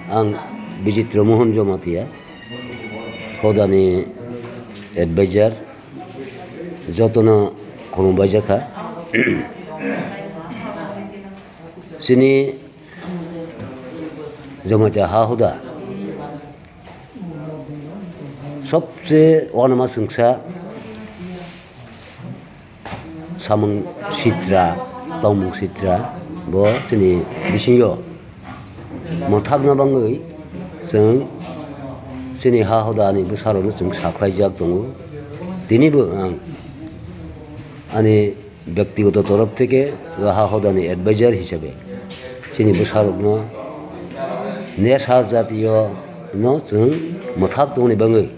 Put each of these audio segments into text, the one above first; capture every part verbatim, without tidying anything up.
Ang Bijitro Mohan Jamatia, hodani advisor, jotono khulumbai jakha. Chini Jamatia ha hoda sobse wanama chwngsa samung sitra, tongmung sitra, bo chini bisingo mwthakna bagwi chwng chini ha hodani bwsarokno chwng sakhlaijak tongo. Tinibo ang ani bektigoto torof theke ha hodani advisor hisabe chini bwsarokno nesha jatiyo no chwng mwthak tongni bagwi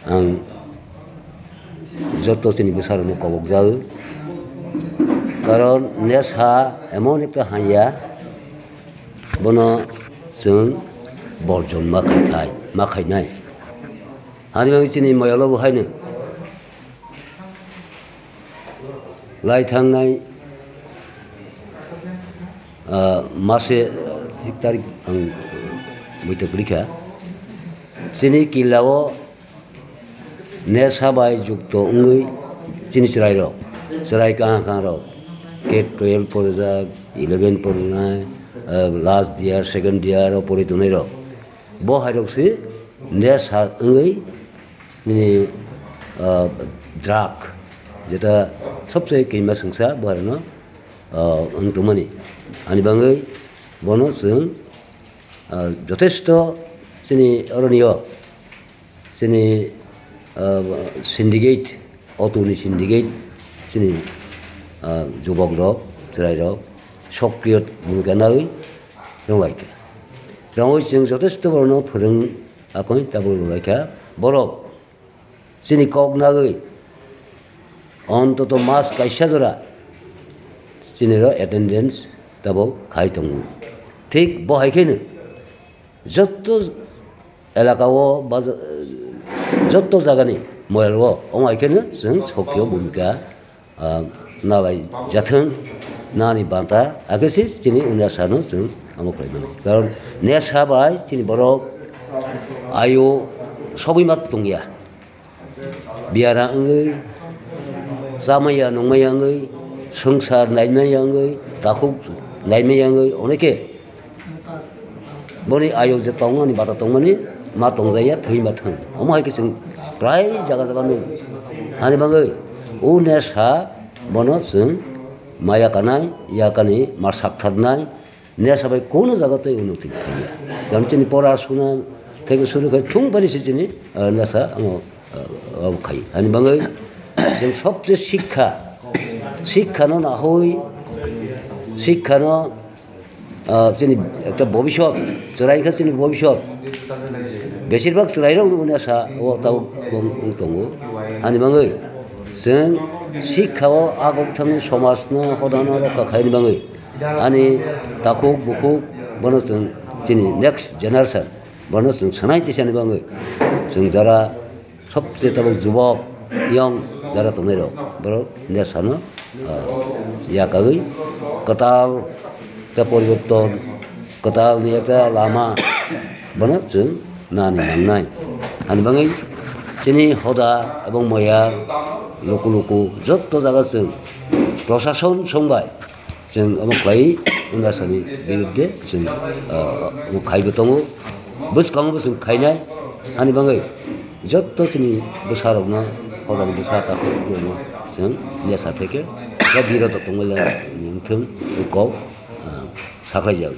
ang joto chini bwsarokno kobokjago. Karon nesha emon ekta hamya, bono chwng borjon ma khaithai, ma khainai. Hani bagwi chini moyalo bo haino lai thangnai, ah, mase, ah, tik tarik ang muitok rikha. Chini killa o nesha bai jukto wngwi chini chwrairok, chwrai kaham kahamrok, K twelve porijak, eleven porinai, ah, last year, second year o pori tongnairok. Bo hairok se nesha wngwi nini, ah, drug, jeta sobse kima sengsa bo hairokno, ah, wng tongmani. Ani bagwi bono chwng, ah, jotesto chini oronio chini, ah, syndicate, auto ni syndicate, chini, ah, jubok rok, chwrai rok, sokriyo bhumika nai rwng lai kha. Rwngwi chwng jotesto borokno phwrwng akoi tabuk rwlai kha. Borok chini kok nagwi ontoto mas kaisa jora chini rok attendance tabuk khai tongo. Thik bo hai kheno jotto elaka o ba jo-, jotto jagani moyal o ongoi kheno chwng sokyo bhumika, ah, nalai jathwng nani banta akhe se chini unia sano chwng amo khlai mani. Karon nesha bai chini borok ayo sogwi ma tongya. Biara wngwi, chamaya nungmaya wngwi, swngchar naimaya wngwi, takhuk naimaya wngwi, oneke boni ayok je tongmani, bata tongmani, ma tongjaya, thwi ma thwng. Omo hai khe chwng prai jaga jaga nung. Hani bagwi, o nesha bono chwng ma yakanai, yakani ma saktharnai, Nesha bai kono jaga tei unnoti khaiya. Tamo chini pora suna theke suru khai thung bari se chini, ah, nesha amo, ah, abo khai. Ani bagwi chwng sobse sikha, sikha no nahoi, sikha no, ah, chini ekta bobisot, chwrai kha chini bobisot. Besir bhag chwrai rok no nesha o tabo wng, wng tongo. Ani bagwi chwng sikha o agok thangwi somaj no hodano rokha khaini bagwi. Ani takhuk bukhuk bono chwng chini next generation bono chwng sanai tisani bagwi chwng jara sobse tabuk jubok, young jara tongnai rok borok nesha no, ah, yakagwi kwtal khe poriborton, kwtal ni ekta lama bono chwng nani nangnai. Ani bagwi chini hoda ebong moya luku luku jotto jaga chwng prosason songbai Chwng omo khlai, Unasani biruddhe chwng, ah, omo khaibo tongo. Bwskango bo chwng khainai, ani bagwi jotto chini bwsarokno, hodani bwsa takhuk rokno chwng nesha theke, ya biroto tongmani wngthung, kok, ah, sakhlai jago.